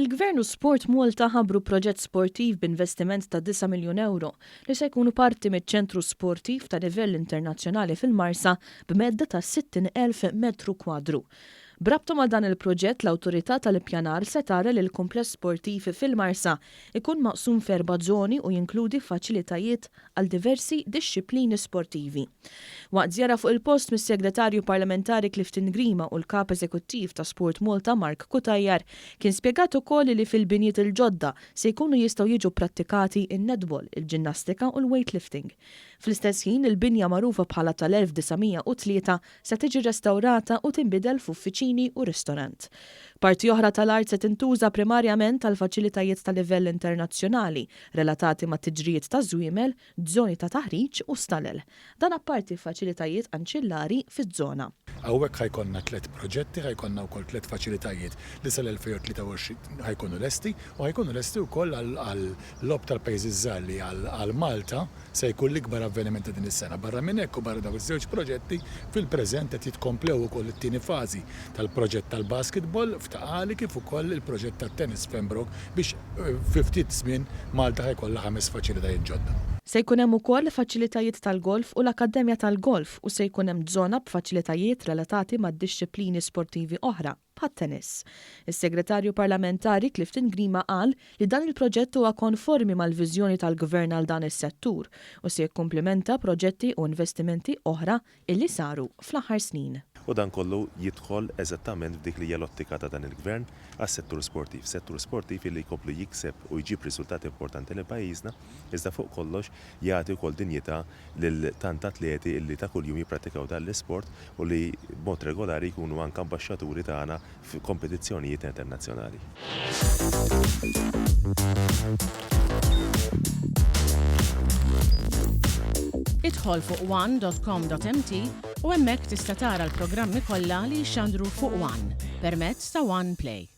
Il-Gvern u Sport Malta ħabbru proġett sportiv b'investiment ta' disa' miljun ewro li se jkunu parti miċ-ċentru sportiv ta' livell internazzjonali fil-Marsa b'medda ta' 60,000 metru kwadru. B'rabta ma' dan il-proġett l-Awtorità tal-Ippjanar se tara li l-kumpless sportiv fil-Marsa jkun maqsum f'erba' żoni u jinkludi faċilitajiet għal diversi dixxiplini sportivi. Waqt żjara fuq il-post mis-Segretarju Parlamentari Clifton Grima u l-Kap Eżekuttiv ta' Sport Malta Mark Cutajar kien spjegat ukoll li fil-binjiet il-ġodda se jkunu jistgħu jiġu pprattikati n-netball, il-ġinnastika u l-weightlifting. Fl-istess ħin il-binja magħrufa bħala tal-1903 se tiġi restawrata u tinbidel f'uffiċini u ristorant. Parti oħra tal-art se tintuża primarjament għal faċilitajiet ta' livell internazzjonali relatati ma' tiġrijiet taż-żwiemel, żoni ta' taħriġ u stalel. Dan apparti faċilitajiet anċillari fiż-żona. Hawnhekk ħa jkollna tlett proġetti, ħa jkollna wkoll tlett faċilitajiet li sal-2023 ħa jkunu lesti u ħa jkunu lesti wkoll għal-Logħob tal-Pajjiżi ż-Żgħar li għal Malta Se jkun l-ikbar avveniment ta' din is-sena. Barra minn hekk u barra dawn iż-żewġ proġetti, fil-preżent qed jitkomplew ukoll it-tieni fażi tal-proġett tal-basketball f'Ta' Qali kif ukoll il-proġett tat-tennis f'Pembroke biex fi ftit żmien Malta ħa jkollha ħames faċilitajiet ġodda. Se jkun hemm ukoll faċilitajiet tal-golf u l-akkademja tal-golf u se jkun hemm żona b'faċilitajiet relatati ma' dixxiplini sportivi oħra. bħat-tennis. Is-Segretarju Parlamentari Clifton Grima qal li dan il-proġett huwa konformi mal-viżjoni tal-Gvern għal dan is-settur u se jikkumplimenta proġetti u investimenti oħra illi saru fl-aħħar snin. U dan kollu jidħol eżattament f'dik li hija l-ottika ta' dan il-Gvern għas-settur sportiv. Settur sportiv illi jkompli jikseb u jġib riżultati importanti lil pajjiżna, iżda fuq kollox jagħti wkoll dinjità lil tant atleti li ta' kuljum jipprattikaw dan l-isport u li b'mod regolari jkunu anke ambaxxaturi tagħna f'kompetizzjonijiet internazzjonali. Idħol fuq one dot com dot mt u hemmhekk tista' tara l-programmi kollha li jixxandru fuq one permezz ta' One Play.